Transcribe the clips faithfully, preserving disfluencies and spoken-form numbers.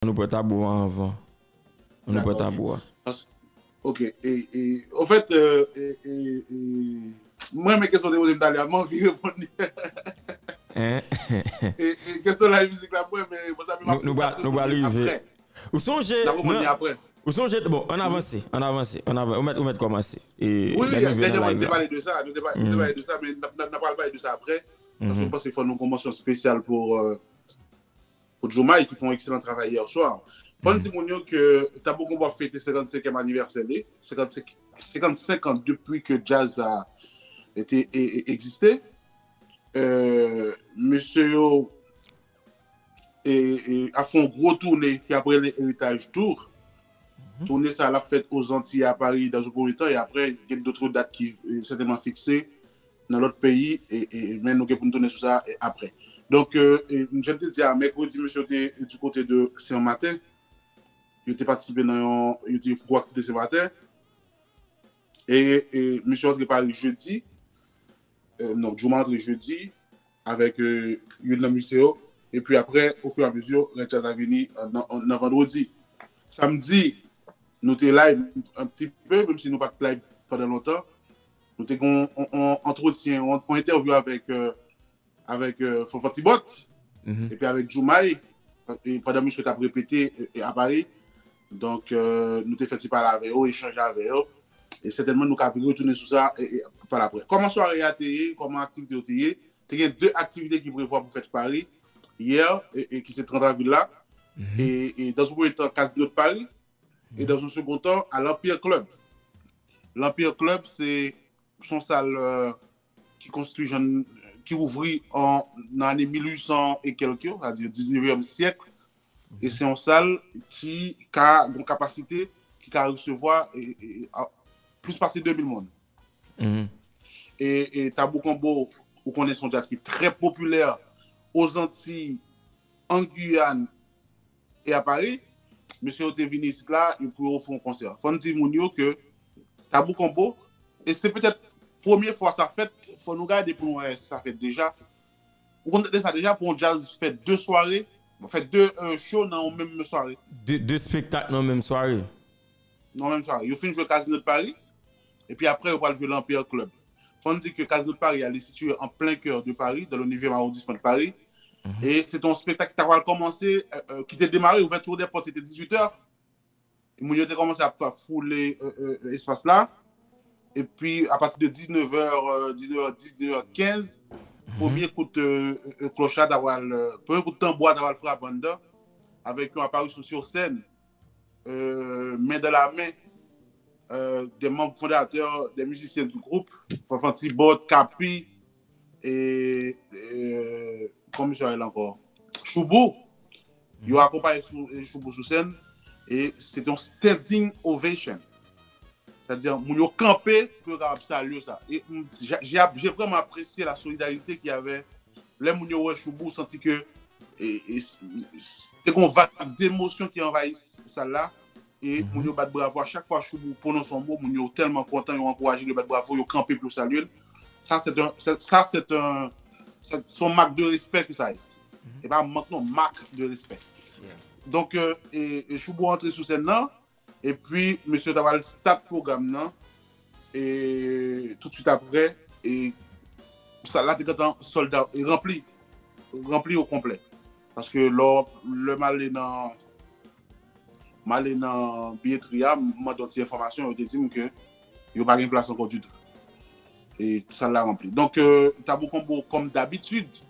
Ann nou pran tabou an anvan. Ann nou pran Dakò, ok. Tabou an. Paske, ok, e, e, an fèt, e, e, e, e, mwen, men kesyon de poze m talè a, mwen anvi reponn li. Hein? E, e, kesyon live mizik la, mwen, men mwen sa, men m ap Nou, nou pral, nou pral rive. Apre. Ou sonje, N ap reponn li nan- apre. Ou sonje, bon, ann avanse, ann avanse, ann avanse. Ou mèt, ou mèt kòmanse. E, Wi, lè wi, nou vin dènye nan mwen live te la. Pale de sa, nou te pa- nou te Mhm. Pale de sa, men n ap- n ap n ap pale de sa apre. Paske Mhm. m panse fò nou gen yon mansyon espesyal pou, euh, pou Joumay ki fè yon ekselan travay yè swa. Fò n di moun yo ke Tabou Konbo ap fete senkannsenkyèm anivèsè li, senkannsenk, senkannsenk an depi ke djaz a ete, e, e, egziste. Euh, mesye yo e, e, ap fè yon gwo toune ki ap rele Heritage Tour. Toune sa l ap fèt Ozantiy a Paris dans un premier temps, e apre gen dòt dat ki e, sètènman fikse nan lòt peyi, e, e, men nou gen pou n tounen sou sa e, apre. Donk, e, e, jan m te di a, mèkredi, mesye yo te du kote de Sen Maten. Yo te patisipe nan yon, yo te gwo aktivite Sen Maten. E, e mesye yo antre Paris jedi. E, non, Joumay antre jedi avèk e, youn nan misye yo. Epi apre, ofiramezu, rès djaz la vini e, nan, nan vandredi. Samdi, nou te live un petit peu, menm si nou pa t live pandan lontan. Nou te gen yon, yon, yon antretyen, yon, yon entèvyou avèk, e, avèk e, Fanfan Tibòt, Mhm. epi avèk Joumay, e pandan misye t ap repete e, e, a Paris. Donk, e, nou te fè ti pale avè yo, echanje avè yo. E sètènman, nou ka retounen sou sa e, e, pa l apre. Kòman sware a te ye, kòman aktivite yo te ye? Te gen de aktivite ki prevwa pou fèt Paris yè, e, e ki se trant avril la. E, e dans un premier temps, Casino de Paris. E dans un second temps, à l'Empire Club. L'Empire Club, se se yon sal e, ki konstwi jan, ki ouvri an, nan ane mil uit san e kèlke yo, sètadi diznevyèm syèk. E se yon sal ki ka gen kapasite, ki ka resevwa e, e, a, plis pase de mil moun. Mhm. E, e Tabou Konbo, ou konnen se yon djaz ki trè popilè Ozantiy, an Giyàn e a Paris. Mesye yo te vini isit la, yo pou yo ofri yon konsè. Fò n di moun yo ke Tabou Konbo, e se petèt premye fwa sa fèt, fò nou gade pou nou wè si sa fèt deja. Ou konn tande sa deja pou yon djaz fè de sware, fè de e, show nan yon menm sware. De, de spektak nan menm sware. Nan menm sware. Yo fin jwe Casino de Paris, epi apre yo pral jwe l'Empire Club. Fò n di ke Casino de Paris a li sitiye an plen kè de Paris, dans le neuvième arrondissement de Paris. E se te yon spektak ki ta pral kòmanse, e, e, ki te demare, ouvèti dè pòt se te dizuit è. Moun yo te kòmanse ap, ap foule e, e, e, espas la. Epi, apati de diznèf è, e, diznèf è dis, diznèf è kenz, premye kout e, e, e, klòch la ta pral, e, premye kout tanbou a ta pral frape anndan, avèk yon aparisyon sur scène, e, men dans la main, e, des membres fondateurs, des musiciens du groupe, Fanfan Tibòt, Kapi, e, e kòman misye rele ankò? Choubou. Yo akonpaye sou, e, Choubou sou sèn, e se te yon standing ovation. Sètadi, moun yo kanpe pou yo kapab salye sa. E m, j'ai, j'ai, j'ai vraiment apprécié la solidarité qu'il y avait. Lè moun yo wè Choubou, ou santi ke e, e, s- s- te gen yon vag demosyon ki anvayi sal la. E moun yo bat bravo a chak fwa Choubou pwononse yon mo, moun yo tèlman kontan, yo ankouraje l, yo bat bravo, yo kanpe pou yo salye l. Sa, se yon, se- sa, se yon, se se yon mak de respè ke sa ye. E pa mank non, mak de respè. Donk, e, e, e Choubou antre sou sèn nan, epi mesye ta pral start pwogram nan, e toutswit apre, e sal la te gentan sold out, e ranpli, ranpli o konplè. Paske lè, lè m ale nan, m ale nan biyetri a, m mande yon ti enfòmasyon, yo te di m ke yo pa gen plas ankò ditou. E sal la ranpli. Donk, e, Tabou Konbo, kòm dabitid,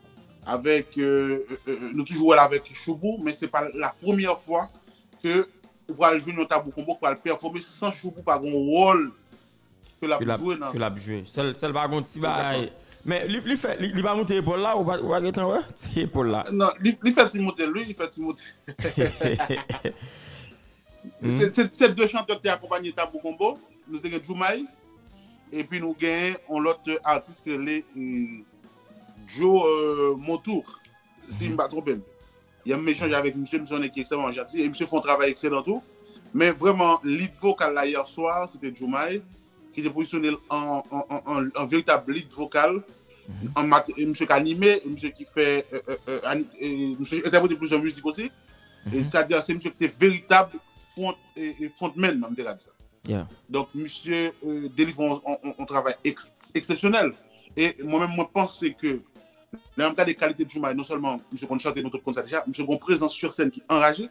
avèk, e, e, e, nou toujou wè l avèk Choubou, men se pa la premyè fwa ke ou pral jwenn yon Tabou Konbo k pral pèfòme san Choubou pa gen yon wòl ke l ap Ke l ap, jwe nan ke l ap jwe. Sèl, sèl pa gon ti bagay. Men li, li fè, li, li pa moute epòl la, ou pa, ou pa gentan wè? Ti epòl la. Non, li, li fè ti moute l, wi, li fè ti moute. Se, se, se de chantè ki te akonpanye Tabou Konbo. Nou te gen Djoumay. Epi nou gen yon lòt atis ki rele e, Joe e, Montour. Si m pa twonpe m. Yè m echanj avèk misye, misye yon nèg ki ekstrèmman janti. E misye fè yon travay ekselan tou. Men vrèman, lead vokal la yè swa, se te Djoumay, ki te pozisyone l an, an, an, an, an veritab lead vokal. An mati- e misye ki anime, e misye ki fè, e, e, e, ani- e misye entèprete plizyè mizik osi. E sa di, se misye ki te veritab front, e, e frontman nan, m te ka di sa. Donk, misye, e, delivre yon, yon, yon, yon travay eks-, eksepsyonèl. E mwen menm, mwen panse ke, lè m gade kalite Djoumay, non sèlman misye konn chante, nou tout konn sa deja, misye gen yon prezans sur sèn ki anraje.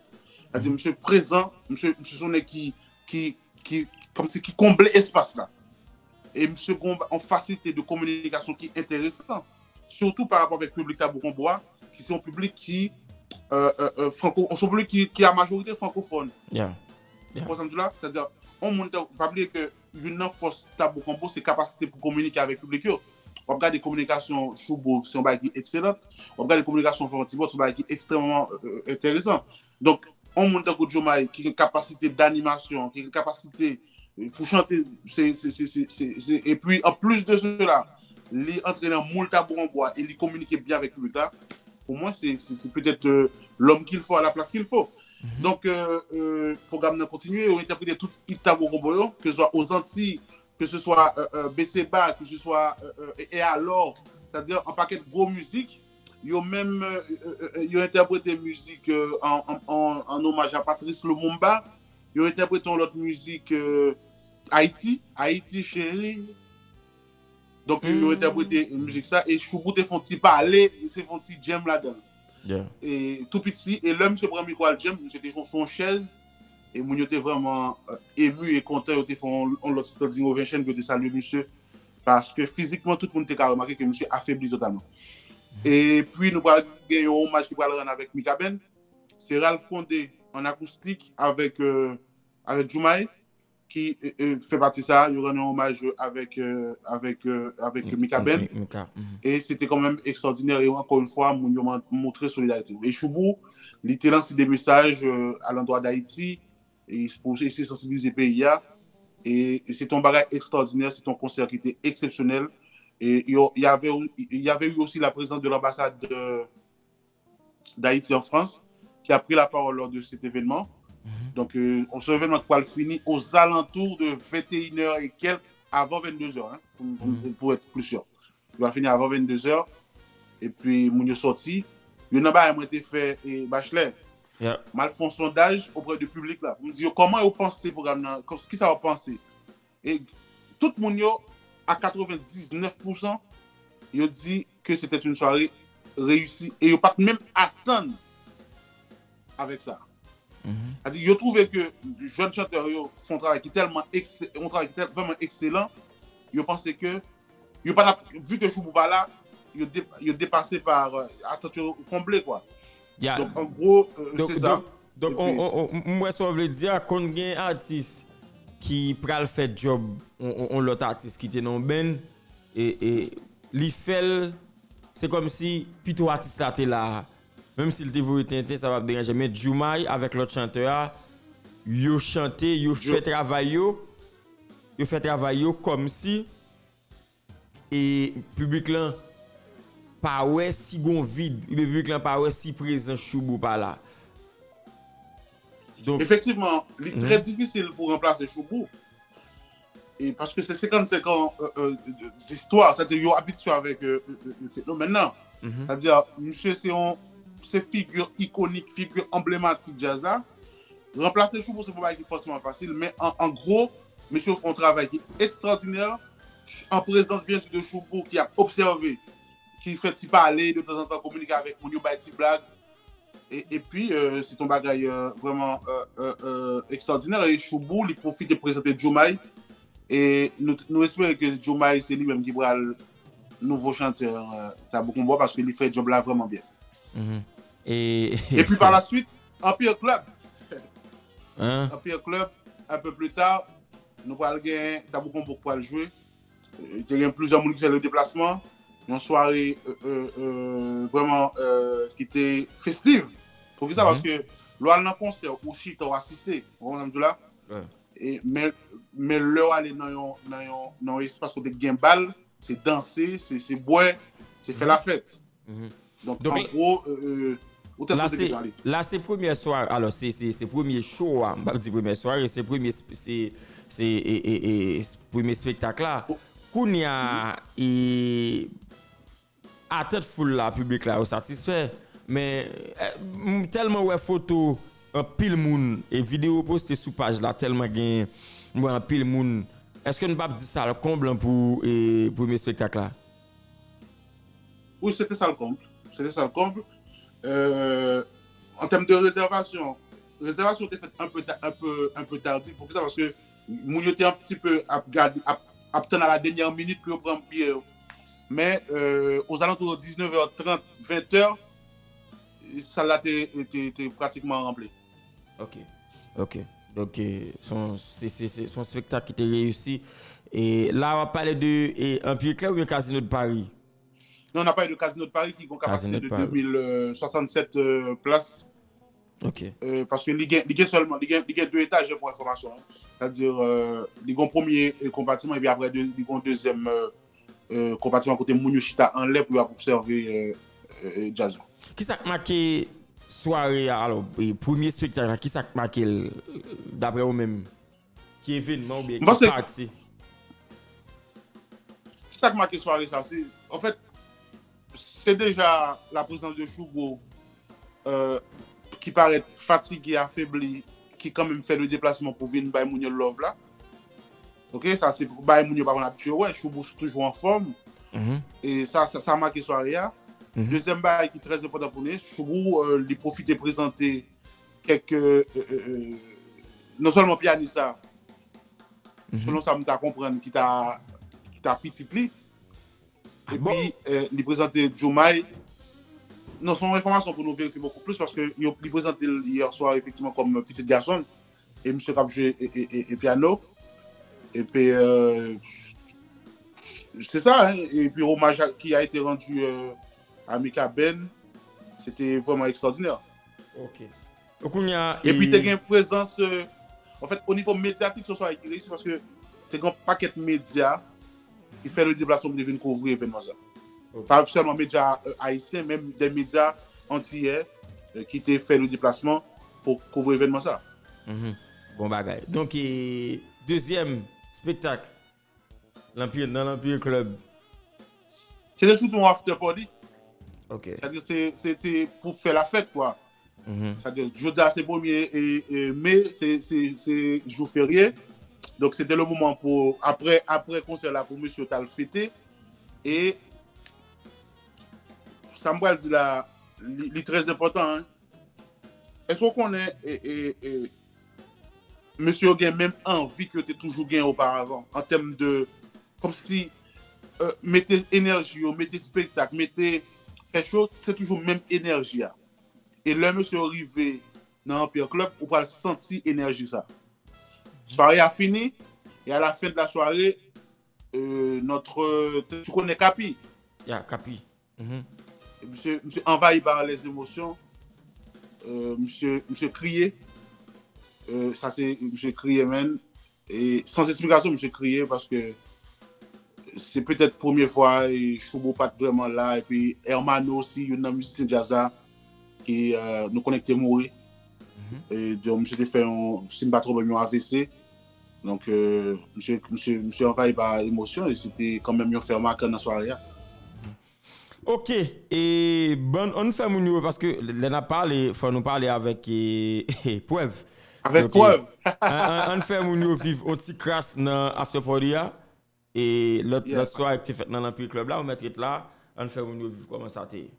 Sa di, misye prezan, misye, misye se yon nèg ki, ki, ki, kòmsi ki konble espas la. E misye gen yon fasilite de kominikasyon ki enteresan, sitou pa rapò avèk piblik Tabou Konbo a, ki se yon piblik ki, e, e, e, franko, se yon piblik ki, ki a majorite frankofòn. Ou konprann sa m di la? Sètadi, yon moun, pa bliye ke youn nan fòs Tabou Konbo, se kapasite pou kominike avèk piblik yo. W ap gade kominikasyon Shoubou, se yon bagay ki ekselan. W ap gade kominikasyon Fòmati Bò, se yon bagay ki ekstrèmman, e, e, enteresan. Donk, yon moun tankou Djoumay, ki gen kapasite danimasyon, ki gen kapasite, e, pou chante, se, se, epi, an plis de sela, li antre nan moul Tabou Konbo a e li kominike byen avèk piblik la. Pou mwen, se, se, c'est peut-être, euh, l'homme qu'il faut à la place qu'il faut. Donk, e, e, pwogram nan kontinye, yo entèprete tout hit Tabou Konbo yo, ke se swa Ozantiy, ke se swa, e, e, Beseba, ke se swa, e, e, E alò, sètadi yon pakèt gwo mizik. Yo menm, e, e, e, yo entèprete mizik, e, an, an, an, an omaj a Patrice Lumumba. Yo entèprete yon lòt mizik, e, Ayiti, Ayiti cheri. Donk, yo entèprete mizik sa, e Shoubou te fè yon ti pale, te fè yon ti djèm ladan l. E tou piti, e lè misye pran mikwo al djèm, misye te sou, sou yon chèz, e moun yo te vrèman, e, emu e kontan, yo te fè yon, yon lòt standing ovation, pou yo te salye misye, paske fizikman, tout moun te ka remake ke misye afebli totalman. Epi, nou pral gen yon omaj ki pral rann avèk Mikaben, se Ralph Condé an akoustik avèk, e, avèk Djoumay, ki, e, e, fè pati sa, yo rann yon omaj avèk, e, avèk, e, avèk Mikaben. E se te kanmenm ekstwòdinè, e ankò yon fwa, moun yo man-, montre solidarite yo. E Shoubou, li te lanse de mesaj, e, alandwa Dayiti, e pou eseye sansibilize peyi a. E, e se te yon bagay ekstwòdinè, se te yon konsè ki te eksepsyonèl. E yo, y avait, y avait eu aussi la présence de l'ambassade de, d'Haïti en France, qui a pris la parole lors de cet événement. Donc, euh, c'est un événement qui va finir aux alentours de vingt et une heures et quelques, avant vingt-deux heures, hein, pour, pour, pour être plus sûr. Il va finir avant vingt-deux heures. Epi, moun yo sòti. Youn nan bagay mwen te fè, e, Bachelet. M al fè yon sondaj oprè de piblik la. M di yo, kòman yo panse pwogram nan, kòm, kisa yo panse? E tout moun yo, a katrevendiznèf pousan, yo di ke se te yon sware reyisi. E yo pa t menm atann avèk sa. Sètadi, yo twouve ke jèn chantè yo fè yon travay ki tèlman ekse-, yon travay ki tèl-, vrèman ekselan, yo panse ke, yo pa t ap, vi ke Shoubou pa la, yo de-, yo depase pa, euh, atant yo konble, kwa. Donk, an gwo, euh, se sa. Donk, donk, on, on, on, m wè sa w vle di a, konn gen atis ki pral fè djòb on, on, on lòt atis ki te nan yon band, e, e li fè l, se kòmsi pito atis la te la a. Menm si l te voye tenten, sa p ap deranje. Men Djoumay avèk lòt chantè a, yo chante, yo fè travay yo, yo fè travay yo kòmsi, e piblik lan pa wè si gon vid, oubyen piblik lan pa wè si prezans Shoubou pa la. Donk, efektivman, li trè difisil pou ranplase Shoubou. E paske se senkannsenk an, euh, euh, distwa, sètadi yo abitye avèk, euh, euh, euh, fenomèn nan. Sètadi, misye se yon, se figi ikonik, figi anblematik djaz la. Ranplase Shoubou, se pa yon bagay ki fòseman fasil, men an, an gwo, misye fè yon travay ki ekstwòdinè, an prezans, byen si, de Shoubou ki ap obsève, ki fè ti pale, de tanzantan kominike avèk moun yo, bay ti blag. E, epi, euh, se te yon bagay, euh, vrèman, euh, euh, euh, ekstwòdinè. E Shoubou, li pwofite prezante Djoumay. E nou, nou espere ke Djoumay, se li menm ki pral nouvo chantè, euh, Tabou Konbo, paske li fè djòb la vrèman byen. Mhm. E epi, pa la swit, Empire Club. Hein? Empire Club, un peu plus tard, nou pral gen Tabou Konbo k pral jwe. E te gen plizyè moun ki fè le deplasman. Yon sware, euh, euh, euh, vrèman, euh, ki te festiv. Poukisa? Mhm. Paske lè w al nan konsè, ou chita, ou asiste. Ou konprann sa m di w la? Wi. E, men, men lè w ale nan yon, nan yon, nan yon espas kote gen bal, se danse, se, se bwè, se fè lafèt. Mhm. Donk, donk, an gwo, euh, euh, ou te poze kesyon, ale. La, se premyè sware, alò, se, se, se premye show a, m p ap di premyè sware, se premye sp-, se, se, e, e, e, s-, premye espektak la. Kounye a, e, atant foul la, piblik la, yo satisfè, Men, eh, m tèlman wè foto anpil moun e videyo poste sou paj la, tèlman gen, m wè anpil moun. Èske n p ap di sal konb lan pou, eh, premye espektak la? Wi, se te sal konb. Se te sal konb. Euh, an tèm de rezèvasyon, rezèvasyon te fèt un peu, un peu, un peu tardif. Poukisa? Paske moun yo te un petit peu ap gade, ap, ap tann a la dènyè minit pou yo pran biyè yo. Men, euh, aux alentours de dix-neuf heures trente, vingt heures, sal la te, te, te pratikman ranpli. Ok, ok. Donk, eh, se yon, se, se, se, se yon spektak ki te reyisi. E la, w ap pale de, eh, Empire Club oubyen Casino de Paris? Non, n ap pale de Casino de Paris ki gen yon kapasite de deux mille soixante-sept, euh, plas. Ok. Euh, paske li gen, li gen sèlman, li gen, li gen de etaj pou enfòmasyon, hein. Sètadi, euh, li gen yon premye, euh, konpatiman, epi apre, de, li gen yon dezyèm, euh, euh, konpatiman kote moun yo chita anlè pou yo ap obsève, euh, euh, euh, djaz la. Kisa k make sware a, alò, e, premye espektak la, kisa k make l, daprè ou menm? Ki evenman oubyen ki pati? Kisa k make sware sa? Se, anfèt, se deja la prezans de Choubo, euh, ki parèt fatige, afebli, ki kanmenm fè le deplasman pou vin bay moun yo love la. Ok, sa se bagay moun yo pa konn abitye wè. Choubo toujou anfòm. E sa, sa, sa make sware a. Dezyèm bagay ki trè enpòtan pou nou, Choubo, euh, li pwofite prezante kèk, euh, euh, euh, non sèlman pyanis la, selon sa m ta konprann, ki ta, ki ta pitit li. Epi, euh, li prezante Djomay. Non, se yon enfòmasyon pou nou verifye bokou plis, paske yo, li prezante l yè swa, efektivman, kòm pitit gason l. E misye k ap jwe e, e, e, e pyano. Epi, euh, se sa, hein. Epi, omaj a, ki a été rendu, euh, à Mika Ben, se te vrèman ekstwòdinè. Ok. Donk, kounye a, epi te gen prezans, euh, anfèt, o nivo medyatik, se yon sware ki reyisi paske te gen yon pakèt medya ki fè le deplasman pou te vin kouvri evènman sa. Pa sèlman medya, euh, ayisyen, menm de medya antiyè, euh, ki te fè le deplasman pou kouvri evènman sa. Bon bagay. Donk, e, dezyèm espektak Lanpil, nan Lanpil Club. Se te sitou yon after party. Ok. Sètadi se, se te pou fè lafèt, kwa. Sètadi, jodi a se premye e, e me, se, se, se jou ferye. Donk, se te le moman pou, apre, apre konsè la, pou mesye yo t al fete. E sa m pral di la, li, li trè enpòtan, hein. Èske w konnen, e, e, e, mesye yo gen menm anvi ke yo te toujou gen oparavan, an tèm de, kòmsi, euh, mete enèji yo, mete espektak, mete fè cho, se toujou menm enèji a. E lè mesye yo rive nan Empire Club, ou pral santi enèji sa. Sware a fini, e a la fen de la sware, euh, notre, tu connais Kapi? Ya, Kapi. Misye, misye anvayi pa les émotions. Euh, misye, misye kriye. Euh, sa se, misye kriye, man. E san esplikasyon, misye kriye paske se petèt premye fwa e Choubo pa t vrèman la. Epi Hermano osi, youn nan mizisyen djaz la, ki, euh, nou konnen ki te mouri. E donk, misye te fè yon, si m pa twonpe m, yon A V C. Donk, euh, misye, misye, misye anvayi pa emosyon e se te kanmenm yon fè makan nan sware a. Ok, e bann, ann fè moun yo, paske lè n ap pale, fò nou pale avèk, e, prèv. Avèk prèv. Ann, ann, ann fè moun yo viv yon ti kras nan after party a. E lòt, lòt sware ki te fèt nan Lanpil Club la, ou mèt ret la, ann fè moun yo viv kòman sa te ye.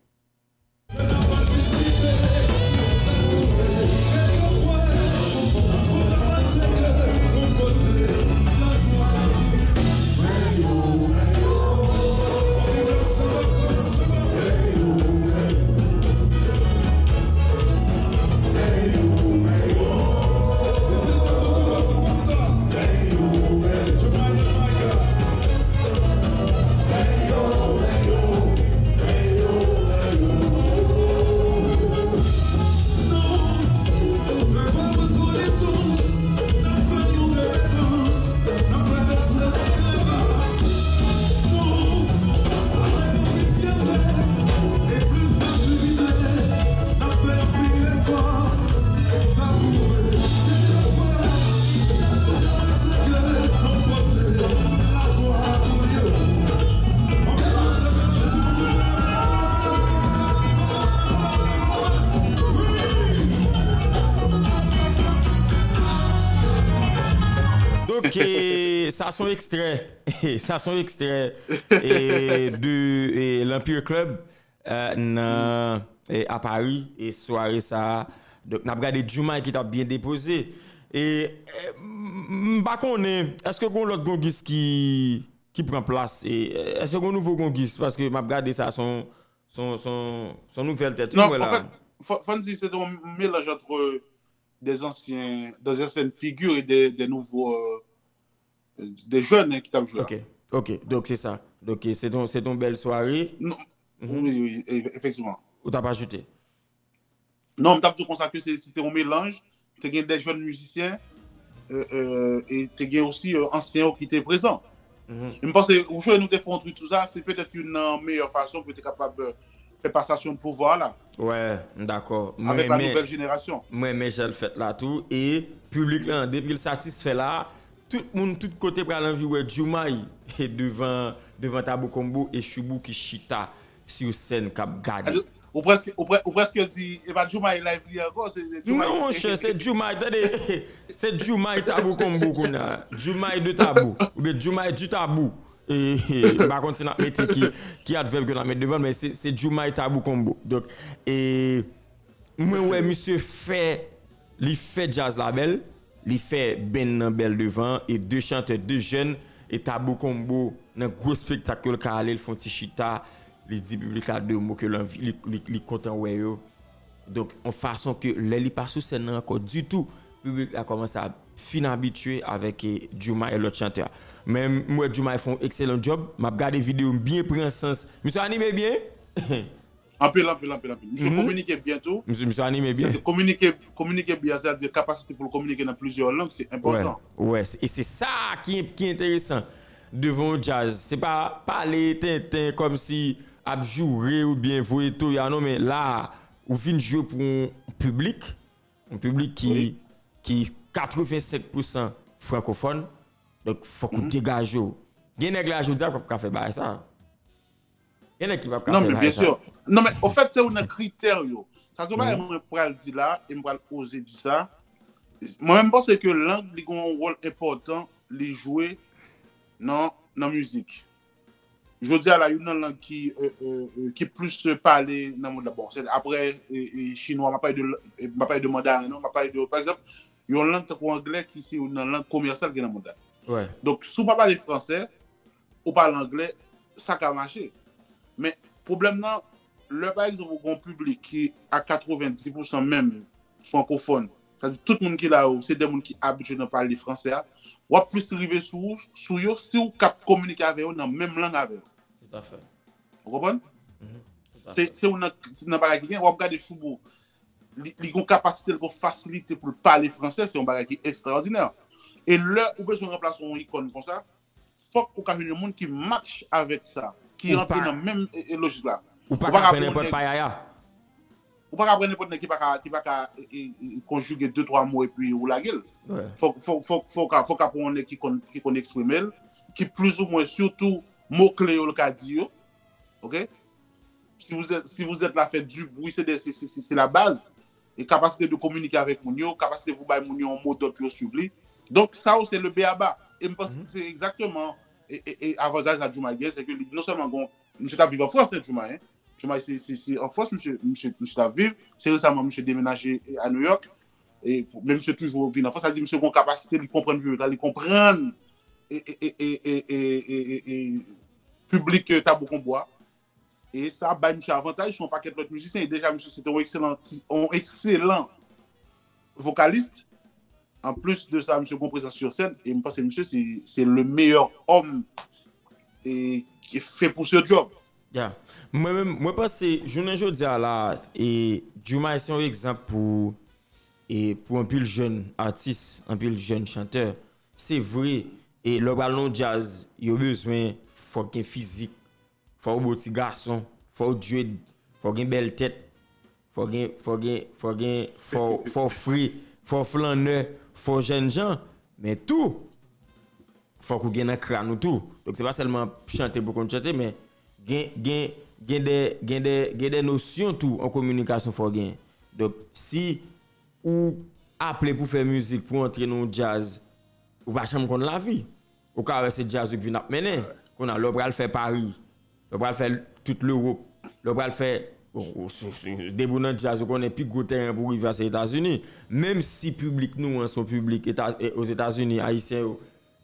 Ok, sa se yon ekstrè. Sa se yon ekstrè e, de e, l'Empire Club e, nan e, a Paris e sware sa a. Donk n ap gade Djoumay ki t ap byen depoze. E e, m m pa konnen, èske gon lòt gongis ki ki pran plas e, èske gon nouvo gongis? Paske m ap gade sa se yon se yon- se yon- se yon nouvèl tèt wi m Non, wè en la. fait, faut, faut dire c'est un mélange entre des anciens, des anciennes figures et des, des nouveaux, euh, des jeunes hein, qui tapent joué. Ok, ok, donk se sa. Donk se yon se yon bèl sware. Non, oui, oui, e- effectivement. Ou t ap ajoute? Non, m t ap di konsa ke se se te yon melanj. Te gen de jèn mizisyen euh, euh, e te gen osi euh, ansyen yo ki te prezan. M panse ou jwe nou te fè yon tweet sou sa, se petèt youn nan meyè fason pou te kapab euh, fè pasasyon de pouvwa la Wè, m dakò. avèk la nouvèl jenerasyon. Mwen men jan l fèt la tou e piblik lan depi l satisfè la, tout moun tout kote pral anvi wè Djoumay e devan devan Tabou Combo e Choubou ki chita sou sèn k ap gade. Ou prèske ou, pre, ou prèske di e pa Djoumay live li ankò, se se Djoumay. Non monchè, se Djoumay, tande. Se Djoumay Tabou Combo kounye a. Djoumay de Tabou oubyen Djoumay du Tabou. E e, m pa konn si n ap mete ki ki advèb ke n ap mete devan l, men se se Djoumay Tabou Combo. Donk e mwen wè misye fè li fè djaz la bèl, li fè band nan bèl devan e de chantè, de jèn e Tabou Combo nan gwo spektak ke l ka ale, l fè yon ti chita, li di piblik la de mo ke l anvi, li, li, li kontan wè yo. Donk yon fason ke lè li pa sou sèn nan ankò ditou, piblik la kòmanse ap fin abitye avèk e, Djoumay e lòt chantè a. Men m wè Djoumay fè yon ekselan djòb, m ap gade videyo m byen pran sans. Misye anime byen. Anpil, anpil, anpil, anpil. Misye kominike byen tou. Misye misye anime byen. Kominike kominike byen, sètadi kapasite pou l kominike nan plizyè lang, se enpòtan. Wè, e se sa ki ki enteresan devan yon djaz. Se pa pale tenten kòmsi ap joure oubyen voye toya non, men la ou vin jwe pou yon piblik, yon piblik ki ki katrevensenk pousan frankofòn. Donk fòk ou degaje w. Gen nèg la jodi a k p ap ka fè bagay sa. Gen nèg ki p ap ka Non, fè men bagay byen sa. Sè. Non, men ofèt, se youn nan kritè yo. Sa se yon bagay mwen pral di la, e m pral oze di sa. Mwen menm m panse ke lang li gen yon wòl enpòtan li jwe nan nan mizik. Jodi a la, youn nan lang ki euh, euh, euh, ki plis pale nan mond la. Bon, se apre e, e, chinwa, m ap pale de m ap pale de mandaren non, m ap pale de pa egzanp, yon lang tankou anglè ki se youn nan lang komèsyal ki nan mond la. Wè. Donk si w pa pale fransè, ou pale anglè, sa ka mache. Men pwoblèm nan, lè pa egzanp ou gen yon piblik ki a katrevenndis pousan menm frankofòn, sètadi tout moun ki la yo se de moun ki abitye nan pale fransè a, w ap plis rive sou sou yo si w kap kominike avè yo nan menm lang avè yo. Toutafè. Ou konprann? Se se youn nan nan bagay ki gen, w ap gade Choubou, li li gon kapasite, li gon fasilite pou l pale fransè, se yon bagay ki ekstraòdinè. E lè ou bezwen ranplase yon ikòn konsa, fòk ou ka jwenn yon moun ki match avèk sa, ki rantre nan menm e, e lojik la. Ou pa ka pran nenpòt payaya. Ou pa ka pran nenpòt nèg ki pa ka ki pa ka e, e, e, konjige de twa mo epi ou lage l. Fòk fòk fòk fòk ka fòk ka pran yon nèg ki konn ki konn eksprime l, ki plizoumwen sitou mo kle yo l ka di yo. Ok? Si vous êtes, si vous êtes la fête du bruit, c'est c'est c'est la base. E kapasite de kominike avèk moun yo, kapasite pou bay moun yo yon modèl pou yo swiv li. Donk sa yo se le beaba. E m panse se egzakteman e, e, e avantaj la Djoumay gen, se ke li non sèlman gon misye t ap viv an Frans, hein, Djoumay, hein. Djoumay se se se an Frans misye misye misye t ap viv. Se resaman misye demenaje a New York. E men misye toujou vin an Frans, sa di misye gon kapasite, li konprann piblik la, li konprann e, e, e, e, e, e, e, e piblik Tabou Combo a. E sa bay misye avantaj sou yon pakèt lòt mizisyen. E deja misye se te yon ekselan ti- yon ekselan vokalis. An plis de sa, misye gon prezans sou sèn. E m panse misye se se le meilleur homme e ki fè pou se job. Ya. Mwen menm, mwen panse jounen jodi a la, e Djoumay se yon egzanp pou e pou anpil jèn atis, anpil jèn chantè. Se vre, e lè w pral nan yon djaz, yo bezwen fòk gen fizik, fò w bo ti gason, fò w dread, fò w gen bèl tèt, fò w gen fò w gen fò w gen fò w- fò w fre, fò w flannè, fò w jènjan, men tou fòk ou gen nan kràn ou tou. Donk se pa sèlman chante pou konn chante, men gen gen gen de gen de gen de nosyon tou an kominikasyon fò w gen. Donk si ou aple pou fè mizik, pou antre nan yon djaz, Ou pa janm konn lavi. Ou ka wè se djaz ou k vin ap mennen. Kounye a, lè w pral fè Paris, lè w pral fè tout Lewòp, lè w pral fè, bon, ou sou, sou, depi w nan djaz, ou konnen pi gwo tèren pou w rive a se Etazini. Menm si piblik nou an se yon piblik Eta-, e, Ozetazini, Ayisyen yo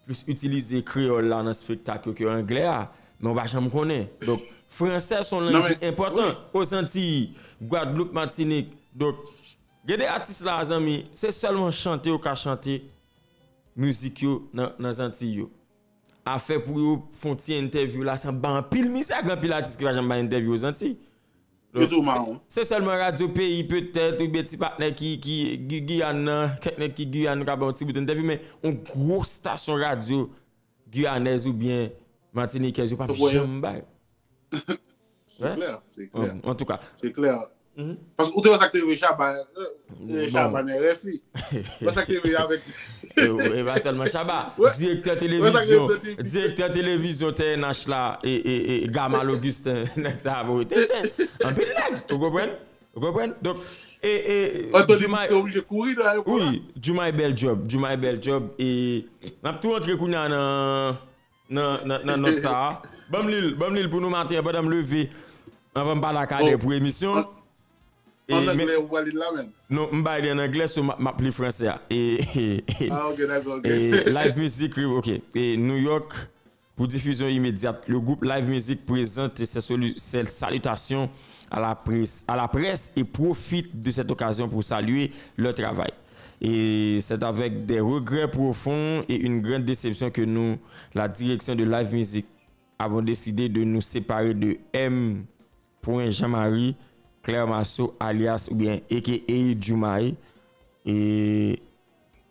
plis itilize kreyòl la nan spektak yo ke anglè a, men w pa janm konnen. Donk, fransè se yon lang ki enpòtan. Ozantiy, Gwadloup, Matinik. Donk, gen de atis la, zanmi, se sèlman chante yo ka chante mizik yo nan, nan Zantiy yo. Afè pou yo fè yon ti entèvyou la, se anba anpil mizè, gen anpil atis ki pa janm bay entèvyou Ozantiy. Yo tou mawon. Se sèlman radyo peyi petèt, oubyen ti patnè ki, ki, ki Giyàn nan, kèk nèg ki Giyàn ka bay yon ti bout entèvyou, men yon gwo stasyon radyo giyanèz oubyen matinikèz, yo p ap janm bay. Se klè, se klè. Antouka. Se klè. Paske ou te wè sa k te rive Shabba, Shabba nan R F I. Ou wè sa k te rive avèk. E pa sèlman Shabba, direktè televizyon, direktè televizyon T N H la, e, e, e Gamal Augustin, nèg sa a voye tenten. Anpil nèg, ou konprann? Ou konprann? Donk, e, e, Anthony Djoumay, Dixon oblije kouri nan ayewopò la. Wi, Djoumay bèl djòb, Djoumay bèl djòb, e n ap tou antre kounye a nan, nan, nan, nan nòt sa a. Ban m li l, ban m li l pou nou maten an pandan m leve, anvan m pale ak Adè pou emisyon. An anglè ou pral li l la menm? Non, m bay li an anglè, so m ap li fransè a. E, e, e, Ah, ok, dakò, ok. E, live music, ok. E, New York, pour diffusion immédiate, le groupe Live Music présente ses, solu- ses salutations à la presse, à la presse et profite de cette occasion pour saluer leur travail. Et c'est avec des regrets profonds et une grande déception que nous, la direction de Live Music, avons décidé de nous séparer de M. Jean-Marie Clermaceau, alias oubyen A K A Djoumay, et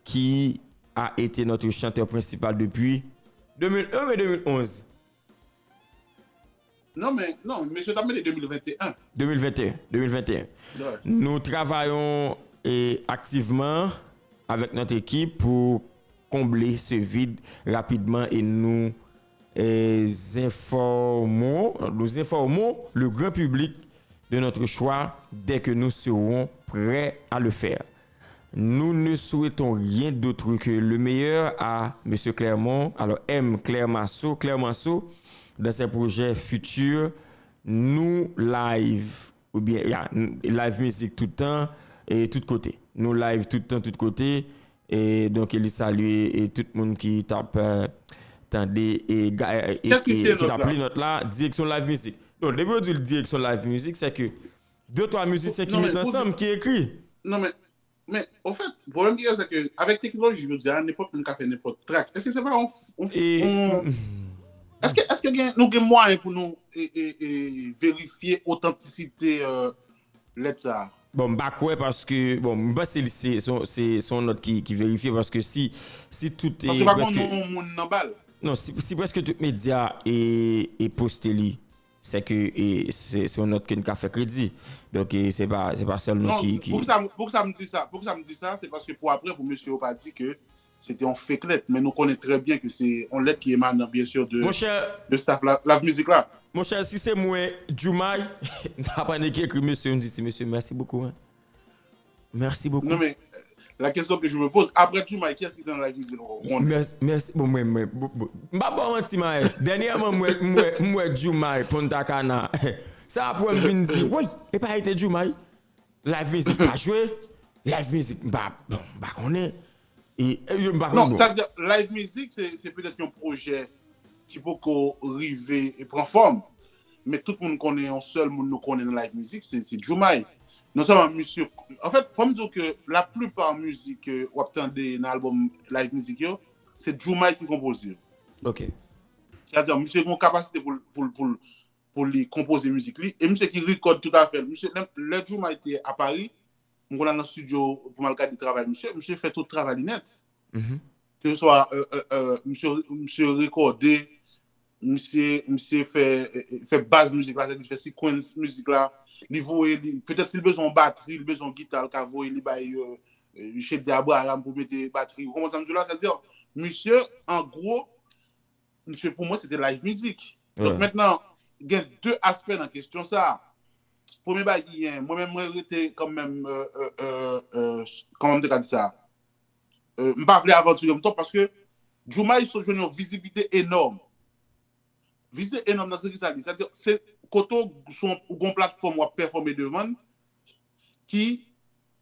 qui a été notre chanteur principal depuis deux mille un oubyen deux mille onze? Non, men, non, mesye t ap mete de mil venteyen. De mil venteyen, de mil venteyen. Nous travaillons, eh, activement avec notre équipe pour combler ce vide rapidement et nous, eh, informons, nous informons le grand public de notre choix dès que nous serons prêts à le faire. Nous ne souhaitons rien d'autre que le meilleur à Monsieur Clermont, alors M. Clermaceau, Clermaceau, dans ses projets futurs, New Live, oubyen, ya, n- live music tout tan, e tout kote. New Live tout tan, tout kote. E donk, li salye e tout moun ki t ap, eh, tande e, ga- e, e, Kiyès ki siyen ki t nòt ap la? Li nòt la, direksyon Live Music. Donk, depi yo di l direksyon Live Music, se ke de twa mizisyen ki Non, men, met pou di- ansanm, ki ekri. Non, men, men, anfèt, pwoblèm ki gen, se ke avèk teknoloji jodi a, nenpòt moun ka fè nenpòt track. Èske se pa yon, yon, E- yon Èske, èske gen, nou gen mwayen pou nou e, e, e, verifye otantisite, euh, lèt sa a? Bon, m pa kwè paske, bon, m panse li se, se, se, se yon nòt ki, ki verifye paske si, si tout e, Paske pa konn yon moun nan ba l. Non, si, si prèske tout medya e, e poste li, se ke e, se, se yon nòt ke n ka fè kredi. Donk, e, se pa, se pa sèl nou Non, ki, ki pou ki sa, pou ki sa m di sa? Pou ki sa m di sa? Se paske pou apre, pou mesye yo pa di ke se te yon fake lèt, men nou konnen trè byen ke se yon lèt ki emanan, byen si, de, Monchè, de staff la, la mizik la. Monchè, si se mwen, Djoumay, m t ap annik ekri mesye, m di ti mesye, mèsi bokou, hein. Mèsi bokou. Non, men, la kesyon ke je me pose, apre Djoumay, kiyès ki te nan live mizik la, ou konnen? Mèsi, mèsi. Bon, mwen, mwen, bon, bon. M pa ba w manti, Maes. Dènyèman, mwen, mwen, mwen, Djoumay, Punta Cana. Sa apre m vin di, woy, e pa ete Djoumay. Live mizik pa jwe. Live mizik, m pa, bon, m pa konnen. E, e, yo, m pa Non, konnen, sa bon. di, live mizik, se, se petèt yon pwojè ki poko rive e pran fòm. Men tout moun konnen, yon sèl moun nou konnen nan live mizik, se, se Djoumay. Non sèlman misye, anfèt, fò m di w ke laplipa mizik ke w ap tande nan albòm live mizik yo, se Djoumay ki konpoze yo. Ok. Sètadi, misye gen yon kapasite pou, l- pou, l- pou, l- pou li konpoze mizik li, e misye ki rekòd tout afè l. Misye, lè, lè Djoumay te a Pari, m konn al nan studio pou m al gade travay misye, misye fè tout travay li nèt. Mhm. Ke se swa, euh, euh, euh, misye, misye rekòde, misye, misye fè, euh, fè baz mizik la, sètadi fè sequence mizik la, li voye, li, petèt si l bezwen yon batri, li bezwen yon gita, l ka voye li bay, euh, euh, Chedde Abraham pou mete batri. Ou konprann sa m di w la? Sètadi, misye, an gwo, misye pou mwen, se te live mizik. Donk, mentnan, gen de aspè nan kesyon sa a. Premye bagay ki gen, mwen menm, mwen rete kanmenm, euh, euh, euh, euh, kòman m te ka di sa? Euh, m pa vle avantire m twòp paske Djoumay sot jwenn yon viziblite enòm. Viziblite enòm nan se ki sa li? Sa di, se kote w sou yon, ou gon platfòm w ap pèfòme devan l ki,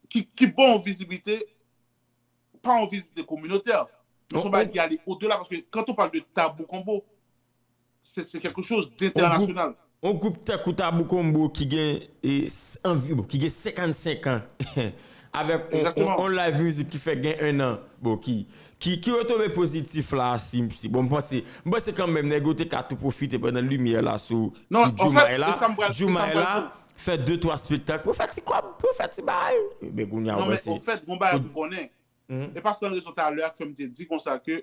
ki, ki ba w yon viziblite, pa yon viziblite kominotè. Men se yon bagay ki ale odela, paske quand on parle de Tabou Combo, c'est, c'est quelque chose d'international. On gwoup tankou Tabou Combo ki gen e, s- anvi, bon, ki gen senkannsenk an avèk on, on, Exactement. On live music ki fè gen en an, bon, ki ki ki retonbe pozitif la, si si bon, m panse m panse kanmenm nèg yo te ka tou pwofite pandan limyè la sou Non, sou an Djoumay fèt, la, e sa m pral- e sa m Djoumay pral la di w. Fè de twa spektak pou fè ti kòb, pou fè ti bay. Ebyen kounye a Non, wè men se an fèt, gon bagay pou konnen. E pa san rezon talè a k fè m te di konsa ke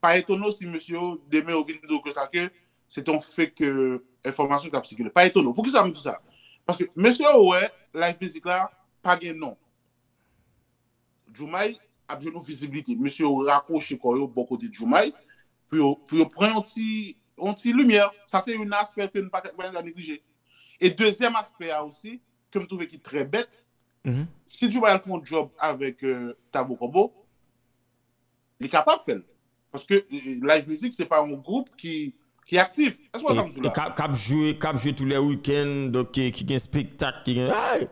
pa etone w si mesye yo demen yo vin di w ke sa ke se te yon fake euh, enfòmasyon k ap sikile. Pa etone w. Poukisa m di sa? Paske mesye yo wè live mizik la pa gen non. Djoumay ap jwenn yon viziblite. Mesye yo rakwoche kò yo bò kote Djoumay pou yo, pou yo pran yon ti, yon ti limyè. Sa se youn nan aspè ke nou pa ka pa ka neglije. E dezyèm aspè a osi, ke m twouve ki trè bèt, si Djoumay al fè yon djòb avèk euh, Tabou Combo, li kapab fè l. Paske euh, live mizik se pa yon gwoup ki, ki aktif. Èske w konprann sa m di w la? K ap jwe k ap jwe tou lè wikenn, donk ki gen spektak, ki gen ay.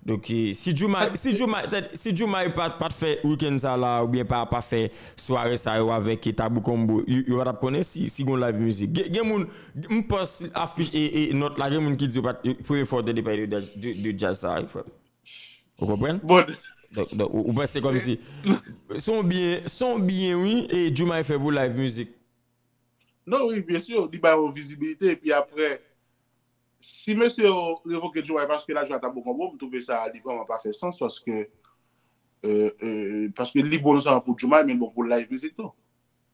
Donk si Djoumay si Djoumay si Djoumay pa pa t fè wikenn sa la oubyen pa pa fè sware sa yo avèk Tabou Combo, yo pa t ap konnen si si gon live mizik. Gen moun m panse afich e nòt la gen moun ki di yo pa t premye fwa yo tande pale de de djaz sa wi frè m. Ou konprann? Bon. Donk ou panse kòmsi se yon byen se yon byen wi e Djoumay fè pou live mizik. Non, wi, byen si, li ba yo vizibilite, epi apre, si mesye yo revoke Djoumay paske l al jwe a Tabou Combo, m twouve sa li vrèman pa fè sans, paske, euh, euh, paske li bon non sèlman pou Djoumay, men l bon pou live mizik tou.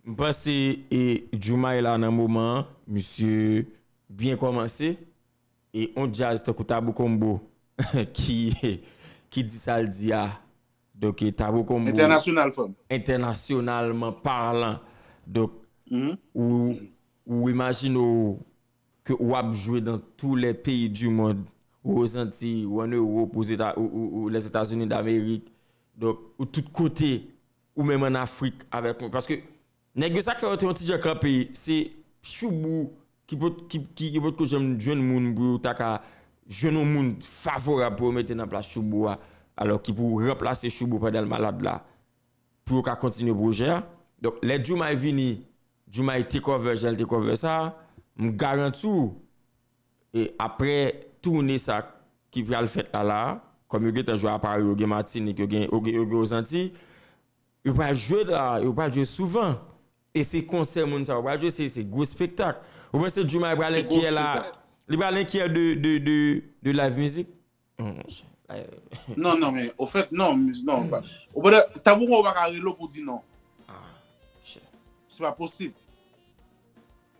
M panse e Djoumay la nan moman an, misye byen kòmanse, e on djaz tankou Tabou Combo ki ki di sa l di a, donk Tabou Combo Entènasyonal, frè m. Entènasyonalman palan. Donk ou ou imajine w ke w ap jwe dans tous les pays du monde, ou aux Antilles, ou an Ewòp, ou Lèzetazini Damerik, donk ou tout kote, ou menm an Afrik avèk mwen. Paske nèg yo sa k fè yo te yon ti jan kanpe, se Shoubou ki pot ki ki yo potko janm jwenn moun pou yo ta ka jwenn yon moun favorab pou yo mete nan plas Shoubou a, alò ki pou ranplase Shoubou pandan l malad la, pou yo ka kontinye pwojè a. Donk lè Djoumay vini, Djoumay te cover jan l te cover sa, m garanti w e apre toune sa ki pral fèt la la, kòm yo gentan jwe a Paris, yo gen Matinik, yo gen yo gen yo gen Ozantiy, yo pral jwe la, yo pral jwe souvan. E se konsè moun sa yo pral jwe, se se gwo spektak. Ou panse Djoumay pral enkyè la? Li pral enkyè de de de de live mizik? Non, non, men ofèt non, non. Ou pa, Tabou Combo pa ka rele w pou di non. Se pa posib.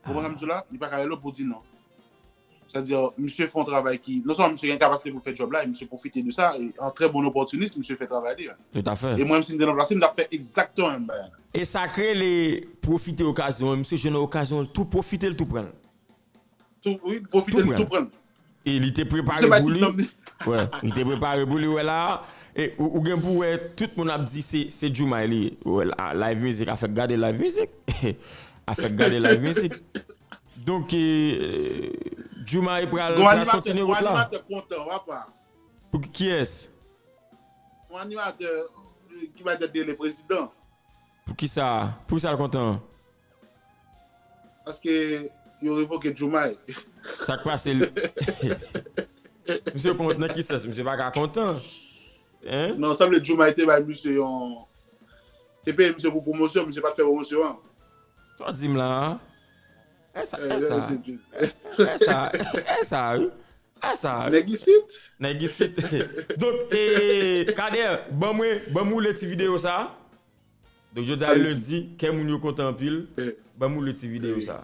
Ou konprann sa m di w la? Li pa ka rele w pou di non. Sètadi, misye fè yon travay ki, non sèlman misye gen kapasite pou l fè djòb la, e misye pwofite de sa, e an trè bon opòtinis, misye fè travay li a. Toutafè. E mwen menm si m te nan plas li, m t ap fè egzakteman menm bagay la. E sa k rele pwofite okazyon an, misye jwenn okazyon l tou pwofite l tou pran l. Tou, wi, pwofite l tou pran l. E li te prepare pou li. Wè, li te prepare pou li, wè la. E ou, ou gen pou wè, tout moun ap di se, se Djoumay li ye. Wè la, live mizik, afèk gade live mizik. Afèk gade live mizik. Donk, e, Djoumay pral, pral kontinye wout la. Gon animatè kontan, w ap pa. Pou kiyès? Yon animatè ki pa tèt li rele prezidan. Poukisa? Poukisa l kontan? Paske yo revoke Djoumay. Sa k pase l? Misye kontan nan ki sans? Misye pa ka kontan. Hein? Non, sanble Djoumay te bay misye yon. Te peye misye pou pwomosyon, misye pa t fè pwomosyon an. Sa w di m la a? Esa, esa. Esa, esa, wi. Esa. Nèg isit. Nèg isit. Donk, e, Kader, ban mwen, ban m woule ti videyo sa. Donk, jodi a lendi, kè moun yo kontan anpil. Ban m woule ti videyo sa.